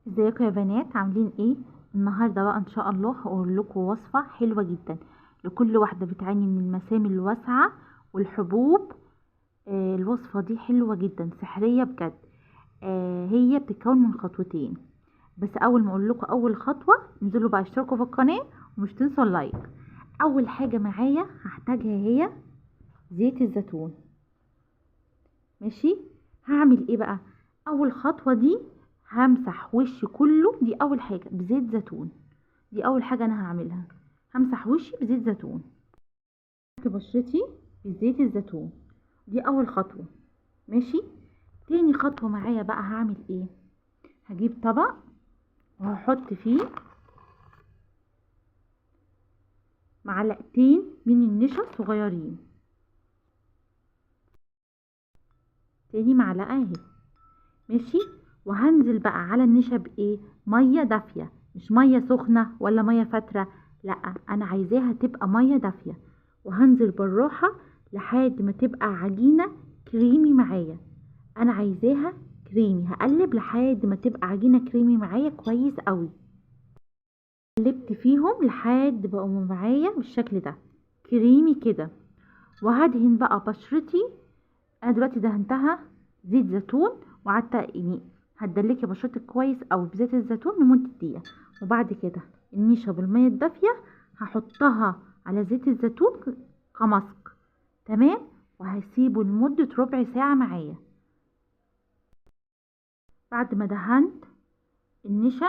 ازيكم يا بنات، عاملين ايه النهارده؟ بقى ان شاء الله هقول لكم وصفه حلوة جدا لكل واحدة بتعاني من المسام الواسعة والحبوب. الوصفة دي حلوة جدا، سحريه بجد. هي بتتكون من خطوتين بس. اول ما اقول لكم اول خطوة انزلوا بقى اشتركوا في القناة ومش تنسوا ال like. اول حاجة معايا هحتاجها هي زيت الزيتون. ماشي، هعمل ايه بقى؟ اول خطوة دي همسح وشي كله، دي اول حاجة بزيت زيتون. دي اول حاجة انا هعملها، همسح وشي بزيت زيتون، بشرتي بزيت الزيتون، دي اول خطوة. ماشي، تاني خطوة معايا بقى هعمل ايه؟ هجيب طبق وهحط فيه معلقتين من النشا صغيرين، تاني معلقه اهي. ماشي، وهنزل بقى على النشا بايه؟ مية دافيه، مش مية سخنة ولا مية فاتره، لا انا عايزاها تبقى مية دافيه. وهنزل بالراحة لحد ما تبقى عجينه كريمي معايا، انا عايزاها كريمي. هقلب لحد ما تبقى عجينه كريمي معايا كويس قوي. قلبت فيهم لحد بقوا معايا بالشكل ده كريمي كده. وهدهن بقى بشرتي. انا دلوقتي دهنتها زيت زيتون، وقعدت يعني هتدلكي بشرتك كويس او بزيت الزيتون لمدة دقيقة. وبعد كده النشا بالمية الدافيه هحطها على زيت الزيتون كماسك، تمام؟ وهسيبه لمدة ربع ساعة معايا. بعد ما دهنت النشا،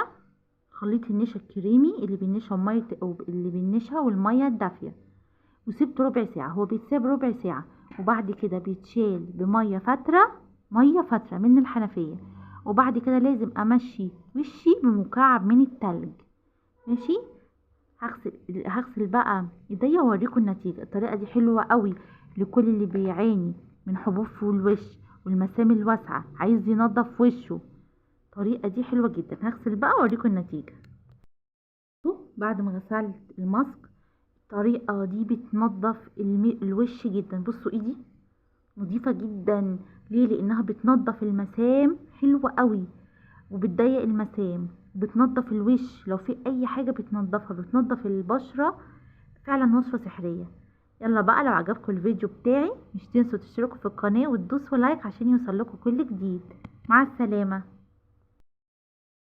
خليط النشا الكريمي اللي بالنشا ومية، اللي بالنشا والمية الدافيه، وسبته ربع ساعة. هو بيتساب ربع ساعة وبعد كده بيتشال بميه فاتره، مية فاتره من الحنفية. وبعد كده لازم امشي وشي بمكعب من التلج. ماشي، هغسل بقى ايديا واوريكم النتيجة. الطريقة دي حلوة قوي لكل اللي بيعاني من حبوب في الوش والمسام الواسعة، عايز ينظف وشه. الطريقة دي حلوة جدا. هغسل بقى واوريكم النتيجة. بعد ما غسلت الماسك، الطريقة دي بتنظف الوش جدا. بصوا ايدي نظيفة جدا. ليه؟ لانها بتنظف المسام حلوة قوي، وبتضيق المسام، بتنظف الوش، لو في اي حاجة بتنظفها، بتنظف البشرة. فعلا وصفه سحريه. يلا بقى، لو عجبكم الفيديو بتاعي مش تنسوا تشتركوا في القناة وتدوسوا لايك عشان يوصل لكم كل جديد. مع السلامة.